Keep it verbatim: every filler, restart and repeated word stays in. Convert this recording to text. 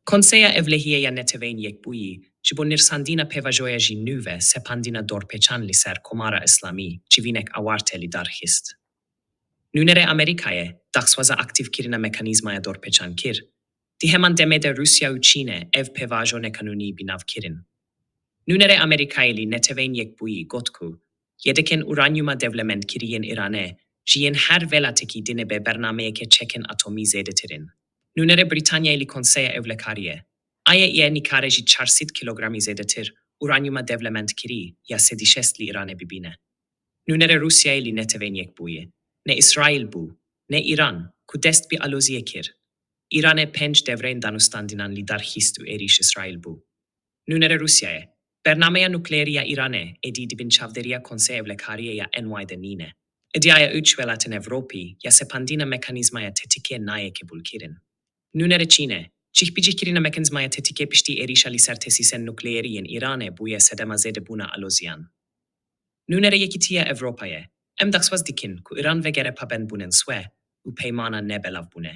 Konseya Ewlehiyê ya Neteweyên Yekbûyî ji bo nirxandina pêvajoya jî nû ve sepandina dorpêçan li ser Komara Îslamî civînek awarte li dar xist. Nûnerê Amerîkayê daxwaza aktîfkirina mekanîzmaya dorpêçan kir. Di heman demê de Rûsya û Çînê ev pêvajo neqanûnî bi nav kirin. Nûnerê Amerîkayê li Neteweyên Yekbûyî got ku yedekên uranyuma dewlemendkirî yên Îranê ji yên her welatekî dinê be bernameyeke çekên atomî zêdetir in. Nûnerê Brîtanyayê li Konseya Ewlekariyê, A Y E nikare ji çar sed kilogramî zêdetir uranyuma dewlemendkirî ya sedî şêst li Îranê bibîne. Nûnerê Rûsyayê li Neteweyên Yekbûyî, ne Îsraîl bû, ne Îran, ku dest bi aloziyê kir. Îranê pênc devrên danûstandinan li dar xist û êrîş Îsraîl bû. Nûnerê Rûsyayê, bernameya nukleerî ya Îranê êdî di bin çavdêriya Konseya Ewlekariyê ya N Y de nîne. Îdiaya û welatên Ewropî ya sepandina mekanîzmaya tetikê nayê qebûlkirin. Nûnerê Çînê, cihbicihkirina mekanîzmaya tetikê piştî êrîşa li ser tesîsên nukleerî yên Îranê bûye sedema zêdebûna aloziyan. Nûnerê Yekîtiya Ewropayê, em daxwaz dikin ku Îran vegere pabendbûnên swe û peymana nebelavbûne.